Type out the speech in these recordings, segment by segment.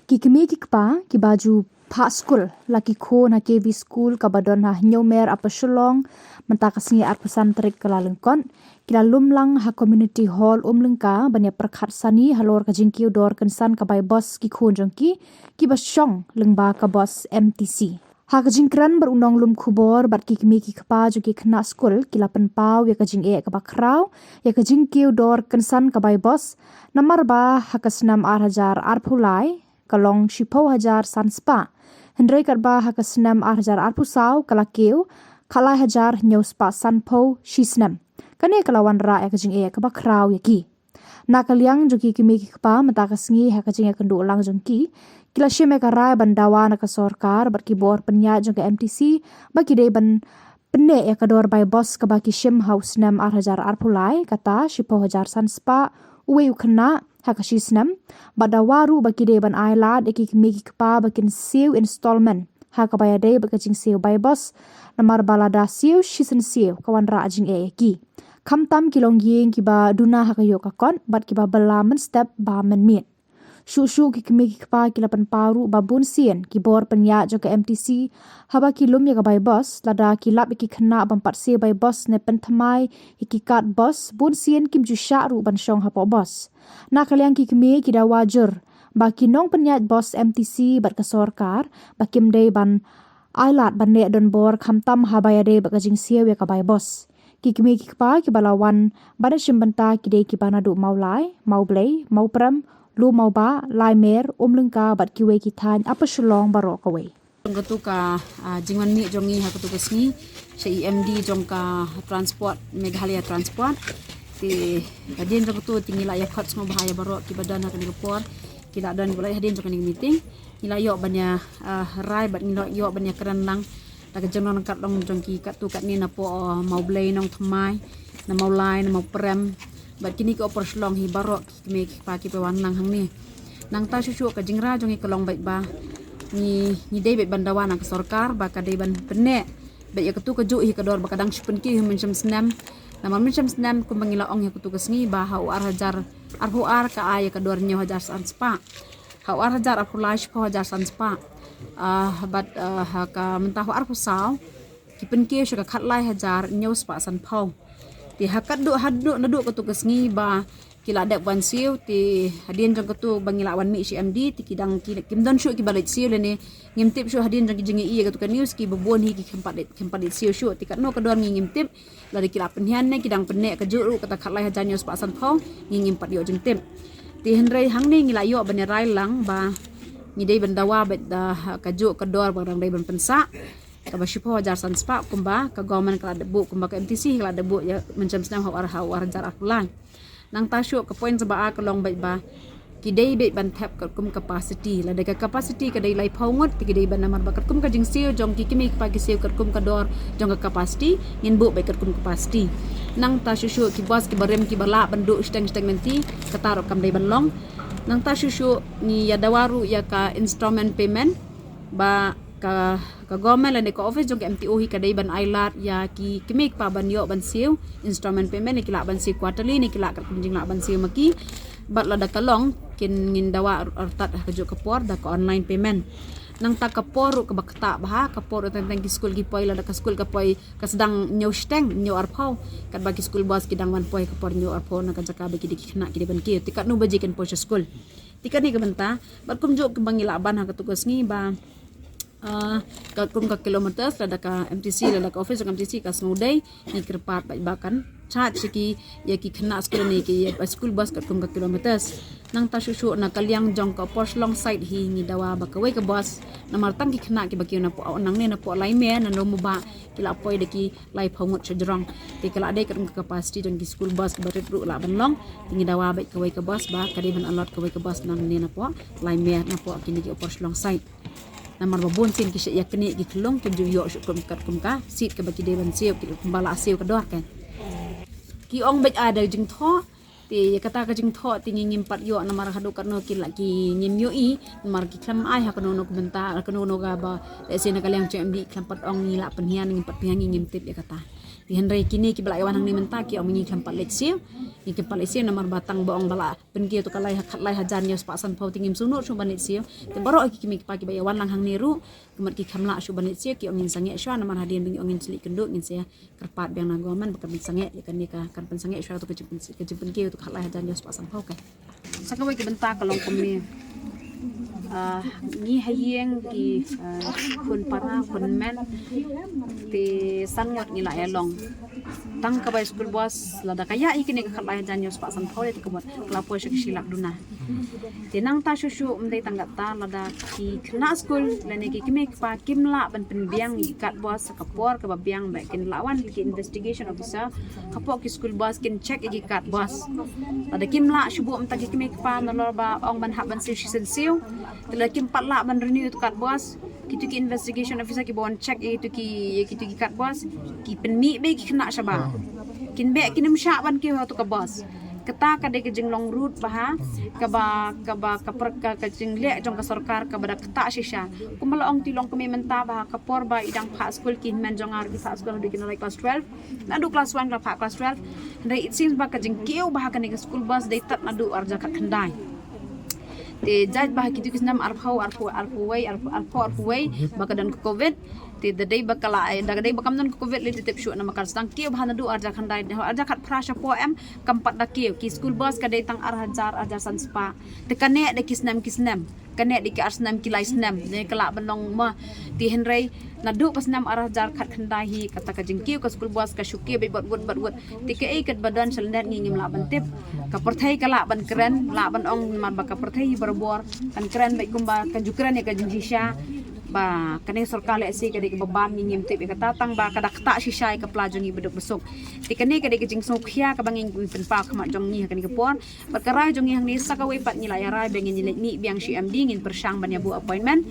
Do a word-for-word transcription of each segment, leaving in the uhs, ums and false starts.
Ki kmie ki kpa kiba ju phah skul la ki khun ha K V skul kaba don ha Hynñiewmer, Upper Shillong, mynta ka sngi arphew san tarik Kyllalyngkot, ki la lum lang ha Community Hall Umlyngka ban ïa pyrkhat sani halor ka jingkiew dor kynsan ka bai bos ki khun jong ki, kiba shong lyngba ka bos M T C. Ha ka jingkren bad u nonglum khubor bad ki kmie ki kpa jong ki khynnah skul, ki la pynpaw ïa ka jingeh kaba khraw ïa ka jingkiew dor kynsan ka bai bos, namar ba ha ka snem ar hajar arphew lai ka long shiphew hajar san spah, hynrei katba ha ka snem ar hajar arphew saw ka la kiew khatlai hajar hynñiew spah sanphew shi snem. Kane ka la wanrah ïa ka jingeh kaba khraw ïa ki. Na ka liang jong ki kmie ki kpa, mynta ka sngi ha ka jingïakynduh lang jong ki, ki la shim ïa ka rai ban dawa na ka sorkar bad ki bor pynïaid jong ka M T C ba ki dei ban pynneh ïa ka dor bai bos kaba ki shim ha u snem ar hajar arphew lai, kata shiphew hajar san spah uwei u khynnah ha ka shi snem, bad dawa ruh ba ki dei ban ailad ïa ki kmie ki kpa ba kin siew installment ha kaba ïadei bad ka jingsiew bai bos, namar ba lada siew shisien siew ka wanrah jingeh ïa ki. Khamtam ki longïing kiba duna ha ka ïoh ka kot bad kiba bylla mynstep ba mynmiet. Shuh shuh ki kmie ki kpa ki la pynpaw ruh ba bun sien ki bor pynïaid jong ka M T C, haba ki lum ïa ka bai bos, lada ki lap ïa ki khynnah ban pat siew bai bos ne pynthymmai ïa ki kad bos, bun sien kim ju shah ruh ban shong hapoh bos. Na ka liang ki kmie ki dawa jur ba ki nongpynïaid bos M T C bad ka sorkar ba kim dei ban ailad ban neh donbor khamtam haba ïadei bad ka jingsiew ïa ka bai bos. Ki kmie ki kpa kiba la wan ban ïashim bynta ki dei kiba naduh Mawlai, Mawblei, Mawprem, Lum Mawbah, Laimer, Umlyngka bad kiwei ki thaiñ Upper Shillong baroh kawei. Jong katu ka, ah, jingwan mih jong ngi ha katu ka sngi sha i M D jong ka Transport, Meghalaya Transport. Te hadien jong katu te ngi la ïa khot sngewbha ïa baroh kiba don ha kane ka por, ki la don kiba la ïa hadien jong kane ka meeting. Ngi la ïoh ban ïa, ah, rai bad ngi la ïoh ban ïa kren lang da ka jinglong ryngkat long jong ki katto katne napoh, ah, Mawblei, Nongthymmai, na Mawlai, na Mawprem, bad kine ki Upper Shillong hi baroh ki kmie ki kpa kiba wan lang hangne. Nangta shuh shuh ka jingrai jong ngi ka long beit ba ngi, ngi dei beit ban dawa na ka sorkar ba ka dei ban pynneh beit ïa katu kajuh hi ka dor ba ka dang shu pynkiew hi mynshem snem. Namar mynshem snem kumba ngi la ong ïa katu ka sngi ba ha u ar hajar arphew ar ka ai ïa ka dor hynñiew hajar san spah. Ha u ar hajar arphew lai shiphew hajar san spah. Ah, bad, ah, ha ka mynta ha u arphew saw ki pynkiew sha ka khatlai hajar hynñiew spah sanphew. Te ha katduh, haduh naduh katu ka sngi ba ki la dep wan siew, te hadien jong katu ba ngi la wan mih sha M D, te ki dang ki, kim don shuh kiba leit siew lane ngim tip shuh. Hadien jong ki jingïohi ïa katu ka news kiba bun hi ki khlem pat leit, khlem pat leit siew shuh, te katno ka dor ngi ngim tip. Lada ki la pynhiar ne ki dang pynneh kajuh ruh kata khatlai hajar hynñiew spah sanphew, ngi ngim pat ïoh jingtip. Te hynrei hangne ngi la ïoh ban ïa rai lang ba ngi dei ban dawa beit da kajuh ka dor ba dang dei ban pynsah, kaba shiphew hajar san spah kumba ka government ka la dep buh, kumba ka M T C ka la dep buh ïa mynshem snem ha u ar, ha u ar hajar arphew lai. Nangta shuh ka point ba ar ka long beit ba ki dei beit ban thep katkum capacity. Lada ka capacity ka dei laiphew ngut, te ki dei ban, namar ba katkum ka jingsiew jong ki kmie ki kpa ki siew katkum ka dor jong ka capacity, ngin buh beit katkum capacity. Nangta shuh shuh ki bus kiba rim kiba lah ban duh shiteng shiteng lynti, kata ruh kam dei ban long. Nangta shuh shuh ngi ïa dawa ruh ïa ka installment payment, ba ka, ka government lane ka office jong ka M T O hi ka dei ban ailad ïa ki kmie ki kpa ban ïoh ban siew installment payment, ne ki lah ban siew quarterly, ne ki lah katkum jinglah ban siew ma ki. Bad lada ka long, kin, ngin dawa artat ha kajuh ka por da ka online payment. Nangta ka por ruh kaba ktah bha, ka por ruh teng teng ki skul ki poi, lada ka skul ka poi ka sdang hynñiew shiteng, hynñiew arphew, katba ki skul bus ki dang wan poi ka por hynñiew arphew na ka jaka ba ki dei ki khynnah ki dei ban kiew. Te katno baje kin poi sha skul? Te kane ka bynta bad kumjuh kiba ngi lah ban ha katu ka sngi ba, ah, katkum ka kilometers, lada ka M T C, lada ka office ka M T C ka sngewdei, ngi kyrpad beit ba kan charge ïa ki, ïa ki khynnah skul ne ki, ïa skul bus katkum ka kilometers. Nangta shuh shuh na ka liang jong ka Upper Shillong side hi ngi dawa ba kawei ka bus, namar tang ki khynnah kiba kiew napoh, nangne napoh Laimer, na Lum Mawbah, ki la poi da ki laiphew ngut shajrong. Te ka la dei katkum ka capacity jong ki skul bus kiba rit ruh lah ban long. Te ngi dawa beit kawei ka bus ba ka dei ban allot kawei ka bus nangne napoh Laimer, napoh kine ki Upper Shillong side. Namar ba bun sien ki shah ïa kane ki khyllung kim ju ïoh shuh kum katkum ka seat kaba ki dei ban siew, ki kumba la siew ka dor ka. Ki ong beit ai da jingthoh, te ïa kata ka jingthoh te ngi ngim pat ïoh, namar haduh katno ki la ki ngim ïohi, namar ki khlem ai ha kano kano ka bynta, kano kano kaba, lehse na ka liang jong M D khlem pat ong, ngi la pynhiar, ngim pat pynhiar, ngi ngim tip ïa kata. Te hynrei kine kiba la ïa wan hangne mynta ki ong ngi khlem pat leit siew. Ngi khlem pat leit siew namar ba tang ba ong ba la pynkiew tu ka lai ha khatlai hajar hynñiew spah sanphew te ngim sngewthuh shuh ban leit siew. Te baroh ki kmie ki kpa kiba ïa wan lang hangne ruh, ka mut ki khlem lah shuh ban leit siew, ki ong ngin sangeh shuwa namar hadien ba ngi ong ngin sa leit kynduh ngin sa kyrpad biang na government ba kan pynsangeh ïa kane ka, kan pynsangeh shuwa tu ka jingpyn-, ka jingpynkiew tu ka khatlai hajar hynñiew spah sanphew ka. Sa kawei ka bynta ka long kumne. Ah, ngi ha ïing ki, ah, khun para khun men te san ngut ngi la ïa long. Tang ka bai school bus lada ka ïa ïa kine ka khatlai hajar hynñiew spah sanphew te ka mut ka la poi sha ka shi lak duna. Te nangta shuh shuh ym dei tang katta, lada ki khynnah skul lane ki kmie ki kpa kim lah ban pynbiang ïa ki card bus ha ka por kaba biang ba kin lah wan ki investigation officer hapoh ki school bus kin check ïa ki card bus. Lada kim lah shu buh mynta ki kmie ki kpa nalor ba ong ban hap ban siew shisien siew. Te lada kim pat lah ban renew ïa tu card bus, kitu ki investigation officer kiba wan check ïa kitu ki, ïa kitu ki card bus ki pynmih beit ki khynnah shabar. Kin beh kin ym shah ban kiew ha tu ka bus. Kata ka dei ka jinglong ruh bha, kaba, kaba, ka per-, ka, ka jingleh jong ka sorkar kaba da ktah shisha. Kumba la ong te long kmie mynta ba ha ka por ba i dang phah skul ki hynmen jong nga ruh ki phah skul haduh ki nalai class twelve. Naduh class one ki la phah class twelve. Hynrei it seems ba ka jingkiew bha kane ka school bus dei tad naduh arhajar khatkhyndai. Te jait ba ha kitu ki snem arphew, arphew, arphew wei, arphew, arphew, arphew wei ba ka don ka covid. Te da dei ba ka la, eh, da dei ba kam don ka covid lei te tip shuh namar ka la sdang kiew bha naduh arhajar khatkhyndai, arhajar khatphra shapoh em kam pat da kiew. Ki school bus ka dei tang arhajar, arhajar san spah. Te ka neh da ki snem ki snem, ka neh da ki ar snem ki lai snem. Ne ka lah ban long ma. Te hynrei naduh ka snem arhajar khatkhyndai hi kata ka jingkiew ka school bus ka shu kiew beit bad wut bad wut. Te kaei kat ba don sha lyndet ngi ngim lah ban tip. Ka pyrthei ka lah ban kren, lah ban ong namar ba ka pyrthei hi barabor kan kren beit kumba kan ju kren ïa ka jingshisha. Ba kane sorkar lehse ka dei kaba bam ngi ngim tip ïa kata tang ba ka da ktah shisha ïa ka pla jong ngi baduk basuk. Te kane ka dei ka jingsngewkhia kaba ngi pynpaw khmat jong ngi ha kane ka por. Bad ka rai jong ngi hangne sa kawei pat ngi la ïa rai ba ngin ïa leit mih biang sha M D ngin pyrshang ban ïa buh appointment.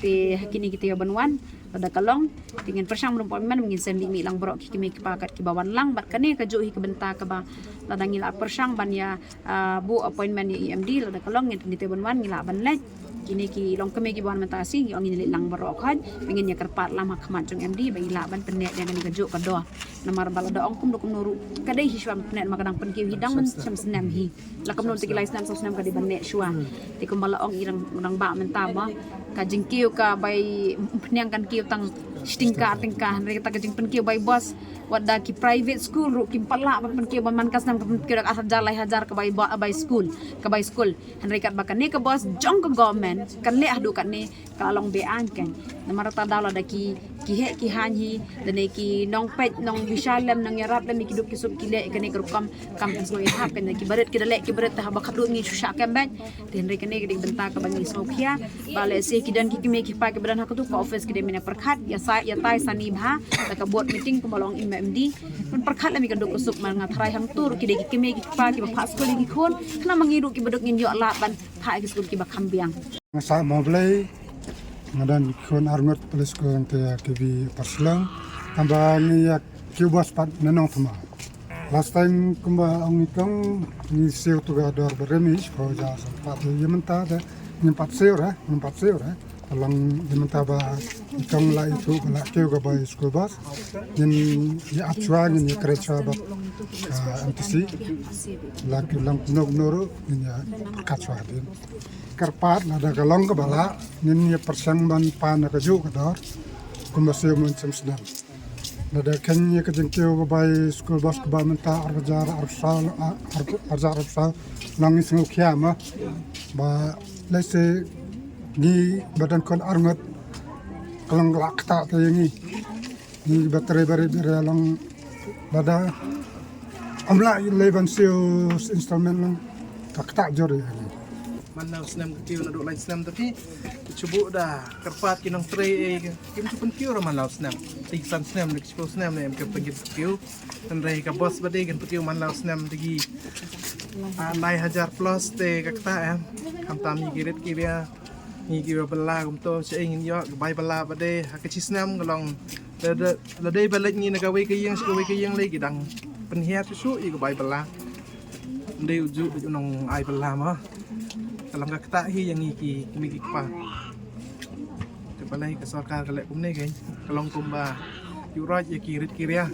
Te ha kine kita ïa ban wan lada ka long te ngin pyrshang ban buh appointment ngin sa mih mih lang baroh ki kmie ki kpa kat kiba wan lang. Bad kane ka juh hi ka bynta kaba lada ngi la pyrshang ban ïa, ah, buh appointment ïa i M D lada ka long ngin, ngin te ban wan ngi lah ban leit. Kine ki long kmie kiba wan mynta shi ngi ong ngin leit lang baroh khot ba ngin ïa kyrpad lang ha khmat jong M D ba i lah ban pynneh ïa kane ka juh ka dor. Namar ba lada ong kumno kumno ruh ka dei hi shuwa ban pynneh namar ka dang pynkiew hi dang mynshem snem hi. La kumno te ki lai snem saw snem ka dei ban neh shuwa. Te kumba la ong i rang, rangbah mynta ba ka jingkiew ka bai pynïang kan kiew tang shi tyngka ar tyngka hynrei kata ka jingpynkiew bai bus. Wat da ki private school ruh kim pat lah ban pynkiew ban man ka snem ka pynkiew da ka ar hajar lai hajar ka bai ba-, bai school, ka bai school. Hynrei katba kane ka bus jong ka government kan leh haduh katne ka long be-aiñ kan. Namar kata daw lada ki, ki heh ki haiñ hi lane ki nongpeit nongbishar lem nongïarap lem ïa ki duk ki suk ki leh kane ka rukom kam kan sngewhap kan. Ki barit ki da leh ki barit te haba khadduh ngi shu shah kem beit. Te hynrei kane ka dei ka bynta kaba ngi sngewkhia ba lehse ki don ki kmie ki kpa kiba don ha katu ka office ki dei ban ïa pyrkhat ïa sa, ïa tai sani bha da ka board meeting kumba la ong i M D. Ban pyrkhat lem ïa ka duk ka suk namar nga tharai hangtu ruh ki dei ki kmie ki kpa kiba phah skul ïa ki khun khnang ma ngi ruh kiba duk ngin ïoh lad ban phah ïa ki skul kiba kham biang. Nga sah mo Blei, nga don khun arngut pule skul hangte ha K V Upper Shillong. Tangba ngi ïa kiew bus pat na Nongthymmai. Last time kumba ong i kong ngi siew tu ka dor ba remish ko ja sa pat ïa mynta da ngim pat siew ra, ngim pat siew ra. Ka long ïa mynta ba i kong la ïathuh ba la kiew ka bai school bus. Ngin ïa ap shuwa ngin ïa kren shuwa bad, ah, M T C. La ki long kumno kumno ruh ngin ïa kat shuwa hadien. Kyrpad lada ka long kaba lah ngin ïa pyrshang ban pan na kajuh ka dor kumba siew mynshem snem. Lada khein ïa ka jingkiew ka bai school bus kaba mynta ar hajar arphew saw, ar, ar hajar arphew saw, long ngi sngewkhia ma ba lehse ngi ba don khun arngut ka long la ktah te ïa ngi. Ngi ba trei ba rit ba rit long lada ym lah lei ban siew installment long ka ktah jur ïa ngi. Man la u snem ka kiew naduh lai snem te phi. Shu buh da kyrpad ki nongtrei ei kim shu pynkiew ra man la u snem. Te san snem ne shiphew snem ne em ka pynkiew. Hynrei ka bus ba dei kan pynkiew man la u snem te ki, ah, lai hajar plus te ka ktah em. Khamtam ngi ki rit ki ria ngi ki ba bylla kumto sha ei ngin ïoh ka bai bylla ba dei ha ka shi snem ka long. La, la, la dei ba leit ngi na kawei ka ïing sha kawei ka ïing lei ki dang pynhiar shuh shuh ïa ka bai bylla. Ym dei u juh u nong ai bylla ma. Ka long ka ktah hi ïa ngi ki kmie ki kpa. Te balei ka sorkar ka leh kumne kein ka long kumba Raj ïa ki rit ki ria.